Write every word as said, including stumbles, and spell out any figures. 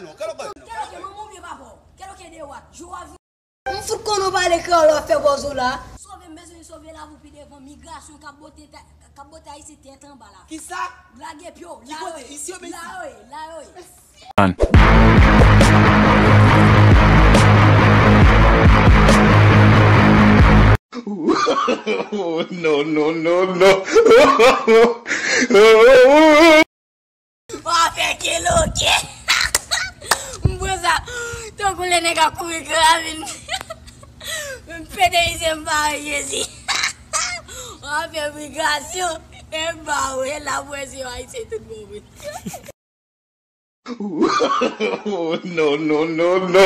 Kèlòke manman w byen papa w. Kèlòke de wat. Jou a vin. M fout konn ou pale kreyòl w ap fè bòz ou la. Sove m bezwen sove lavi w pi devan. Migrasyon k ap bote ta- k ap bote Ayisyen tèt anba la. Kisa? Lage pye w. Ki kote? Isi oubyen isi? La yo ye, la yo ye. Oh, no, no, no, no. W ap fè keloke. M pran sa tankou lè nèg ap kouri karabin. M pete isit m pa wè Jezi. W ap fè migrasyon. E ba w, e la m wè se yon Ayisyen tout bon vre. Oh, no, no, no, no.